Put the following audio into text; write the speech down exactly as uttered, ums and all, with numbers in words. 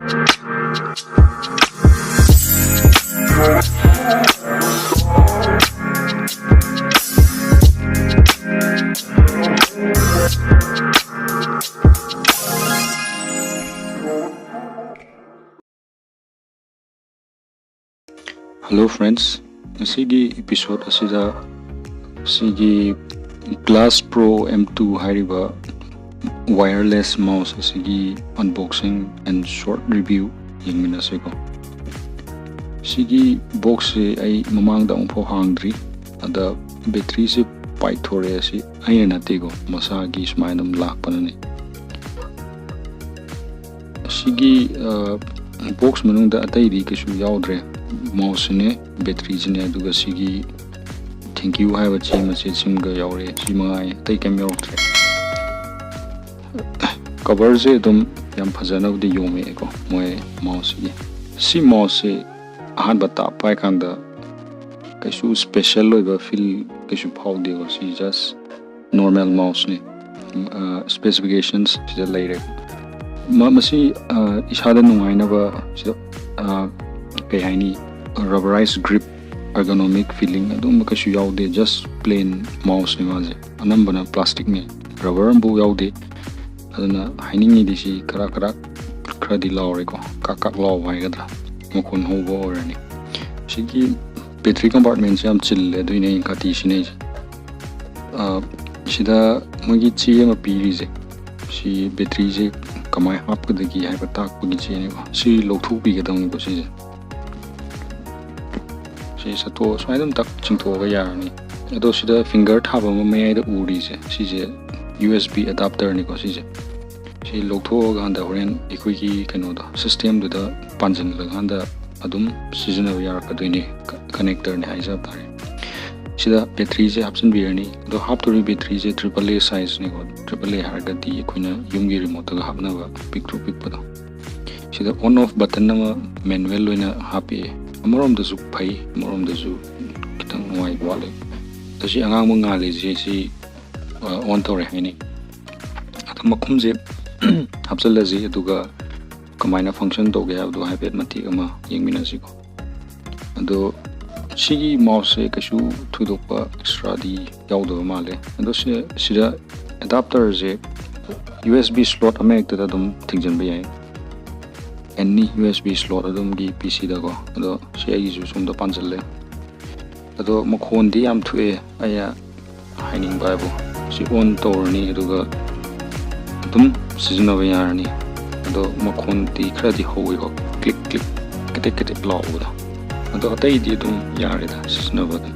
Hello friends, ꯉꯁꯤꯒꯤ episode ꯑꯁꯤꯗ ꯁꯤꯒꯤ Glass Pro M two ꯍꯥꯏꯔꯤꯕ wireless mouse ꯑꯁꯤꯒꯤ unboxing and short review ꯌꯦꯡꯃꯤꯟꯅꯁꯤꯀꯣ꯫ ꯁꯤꯒꯤ boxꯁꯦ ꯑꯩ ꯃꯃꯥꯡꯗ ꯑꯃꯨꯛꯐꯥꯎ ꯍꯥꯡꯗ꯭ꯔꯤ꯫ ꯑꯗ batteryꯁꯦ ꯄꯥꯏꯊꯣꯔꯛꯑꯦ, ꯑꯁꯤ ꯑꯩꯅ ꯅꯠꯇꯦꯀꯣ, ꯃꯁꯥꯒꯤ ꯁꯨꯃꯥꯏꯅ ꯑꯗꯨꯝ ꯂꯥꯛꯄꯅꯅꯦ꯫ ꯁꯤꯒꯤ box ꯃꯅꯨꯡꯗ ꯑꯇꯩꯗꯤ ꯀꯩꯁꯨ ꯌꯥꯎꯗ꯭ꯔꯦ꯫ Mouseꯁꯤꯅꯦ, batteryꯁꯤꯅꯦ, ꯑꯗꯨꯒ ꯁꯤꯒꯤ thank you ꯍꯥꯏꯕ ꯆꯦ ꯃꯆꯦꯠꯁꯤꯃꯒ ꯌꯥꯎꯔꯦ꯫ ꯁꯤ ꯃꯉꯥꯏ, ꯑꯇꯩ ꯀꯩꯝ ꯌꯥꯎꯔꯛꯇ꯭ꯔꯦ꯫ Coverꯁꯦ ꯑꯗꯨꯝ ꯌꯥꯝ ꯐꯖꯅꯕꯨꯗꯤ ꯌꯣꯝꯃꯛꯑꯦꯀꯣ ꯃꯣꯏ mouseꯁꯤꯒꯤ꯫ ꯁꯤ mouseꯁꯦ ꯑꯍꯥꯟꯕ ꯇꯥꯞ ꯄꯥꯏꯀꯥꯟꯗ ꯀꯩꯁꯨ special ꯑꯣꯏꯕ feel ꯀꯩꯁꯨ ꯐꯥꯎꯗꯦꯀꯣ꯫ ꯁꯤ just normal mouseꯅꯤ꯫ Specifications ꯁꯤꯗ ꯂꯩꯔꯦ꯫ ꯃꯁꯤ ꯏꯁꯥꯗ ꯅꯨꯡꯉꯥꯏꯅꯕ ꯁꯤꯗ ꯀꯩ ꯍꯥꯏꯅꯤ, rubberized grip, ergonomic feeling ꯑꯗꯨꯝꯕ ꯀꯩꯁꯨ ꯌꯥꯎꯗꯦ꯫ Just plain mouseꯅꯤ ꯃꯥꯁꯦ꯫ ꯑꯅꯝꯕꯅ plasticꯅꯤ, rubber ꯑꯃꯐꯥꯎ ꯌꯥꯎꯗꯦ꯫ ꯑꯗꯨꯅ ꯍꯥꯏꯅꯤꯡꯉꯤꯗꯤ ꯁꯤ ꯈꯔ ꯈꯔ ꯈꯔꯗꯤ ꯂꯥꯎꯔꯦꯀꯣ, ꯀꯥꯛ ꯀꯥꯛ ꯂꯥꯎꯕ ꯍꯥꯏꯒꯗ꯭ꯔꯥ, ꯃꯈꯣꯟ ꯍꯧꯕ ꯑꯣꯏꯔꯅꯤ꯫ ꯁꯤꯒꯤ battery compartmentꯁꯦ ꯌꯥꯝ ꯆꯤꯜꯂꯦ, ꯑꯗꯨꯏꯅꯦ ꯑꯩꯅ ꯀꯥꯇꯤ ꯁꯤꯖꯤꯟꯅꯩꯁꯦ꯫ ꯁꯤꯗ ꯃꯣꯏꯒꯤ ꯆꯦ ꯑꯃ ꯄꯤꯔꯤꯁꯦ, ꯁꯤ batteryꯁꯦ ꯀꯃꯥꯏꯅ ꯍꯥꯞꯀꯗꯒꯦ ꯍꯥꯏꯕ ꯇꯥꯛꯄꯒꯤ ꯆꯦꯅꯦꯕ꯫ ꯁꯤ ꯂꯧꯊꯣꯛꯄꯤꯒꯗꯕꯅꯤꯀꯣ ꯁꯤꯁꯦ꯫ ꯁꯤ ꯁꯠꯇꯣꯛ-, ꯁꯨꯃꯥꯏꯅ ꯑꯗꯨꯝ ꯇꯛ ꯆꯤꯡꯊꯣꯛꯑꯒ ꯌꯥꯔꯅꯤ꯫ ꯑꯗꯣ ꯁꯤꯗ finger ꯊꯥꯕ ꯑꯃ ꯃꯌꯥꯏꯗ ꯎꯔꯤꯁꯦ, ꯁꯤꯁꯦ U S B adapterꯅꯤꯀꯣ ꯁꯤꯁꯦ꯫ ꯁꯤ ꯂꯧꯊꯣꯛꯑꯀꯥꯟꯗ ꯍꯣꯔꯦꯟ ꯑꯩꯈꯣꯏꯒꯤ ꯀꯩꯅꯣꯗꯣ, systemꯗꯨꯗ ꯄꯥꯟꯁꯤꯜꯂꯀꯥꯟꯗ ꯑꯗꯨꯝ ꯁꯤꯖꯤꯟꯅꯕ ꯌꯥꯔꯛꯀꯗꯣꯏꯅꯦ꯫ Connectorꯅꯦ ꯍꯥꯏꯖꯕ ꯇꯥꯔꯦ꯫ ꯁꯤꯗ batteryꯁꯦ ꯍꯥꯞꯆꯤꯟꯕꯤꯔꯅꯤ꯫ ꯑꯗꯣ ꯍꯥꯞꯇꯣꯔꯤ batteryꯁꯦ triple A sizeꯅꯤꯀꯣ꯫ Triple A ꯍꯥꯏꯔꯒꯗꯤ ꯑꯩꯈꯣꯏꯅ ꯌꯨꯝꯒꯤ remoteꯇꯒ ꯍꯥꯞꯅꯕ ꯄꯤꯛꯇ꯭ꯔꯨ ꯄꯤꯛꯄꯗꯣ꯫ ꯁꯤꯗ on off button ꯑꯃ manual ꯑꯣꯏꯅ ꯍꯥꯞꯄꯛꯑꯦ꯫ ꯑꯃꯔꯣꯝꯗꯁꯨ ꯐꯩ, ꯑꯃꯔꯣꯝꯗꯁꯨ ꯈꯤꯇꯪ ꯅꯨꯡꯉꯥꯏꯕ ꯋꯥꯠꯂꯦ꯫ ꯑꯁꯤ ꯑꯉꯥꯡꯕ ꯉꯥꯜꯂꯤꯁꯦ, ꯁꯤ on ꯇꯧꯔꯦ ꯍꯥꯏꯅꯤ꯫ ꯑꯗꯣ ꯃꯈꯨꯝꯁꯦ ꯍꯥꯞꯆꯤꯜꯂꯁꯤ, ꯑꯗꯨꯒ ꯀꯃꯥꯏꯅ function ꯇꯧꯒꯦ ꯍꯥꯏꯕꯗꯣ ꯍꯥꯏꯐꯦꯠ ꯃꯇꯦꯛ ꯑꯃ ꯌꯦꯡꯃꯤꯟꯅꯁꯤꯀꯣ꯫ ꯑꯗꯣ ꯁꯤꯒꯤ mouse ꯁꯦ ꯀꯩꯁꯨ ꯊꯣꯏꯗꯣꯛꯄ extra ꯗꯤ ꯌꯥꯎꯗꯕ ꯃꯥꯜꯂꯦ꯫ ꯑꯗꯣ ꯁꯤ, ꯁꯤꯗ adapter ꯁꯦ U S B slot ꯑꯃꯍꯦꯛꯇꯗ ꯑꯗꯨꯝ ꯊꯤꯡꯖꯤꯟꯕ ꯌꯥꯏ, any U S B slot ꯑꯗꯨꯝꯒꯤ P C ꯗꯀꯣ꯫ ꯑꯗꯣ ꯁꯤ ꯑꯩꯒꯤꯁꯨ ꯁꯣꯝꯗ ꯄꯥꯟꯁꯤꯜꯂꯦ꯫ ꯑꯗꯣ ꯃꯈꯣꯟꯗꯤ ꯌꯥꯝ ꯊꯣꯛꯑꯦ꯫ ꯑꯩꯅ ꯍꯥꯏꯅꯤꯡꯕ ꯍꯥꯏꯕꯨ, ꯁꯤ on ꯇꯧꯔꯅꯤ, ꯑꯗꯨꯒ ꯑꯗꯨꯝ ꯁꯤꯖꯤꯟꯅꯕ ꯌꯥꯔꯅꯤ꯫ ꯑꯗꯣ ꯃꯈꯣꯟꯗꯤ ꯈꯔꯗꯤ ꯍꯧꯋꯤꯀꯣ, click click, ꯀꯦꯇꯦꯛ ꯀꯦꯇꯦꯛ ꯂꯥꯎꯕꯗꯣ꯫ ꯑꯗꯣ ꯑꯇꯩꯗꯤ ꯑꯗꯨꯝ ꯌꯥꯔꯦꯗ ꯁꯤꯖꯤꯟꯅꯕ ꯑꯗꯨꯝ꯫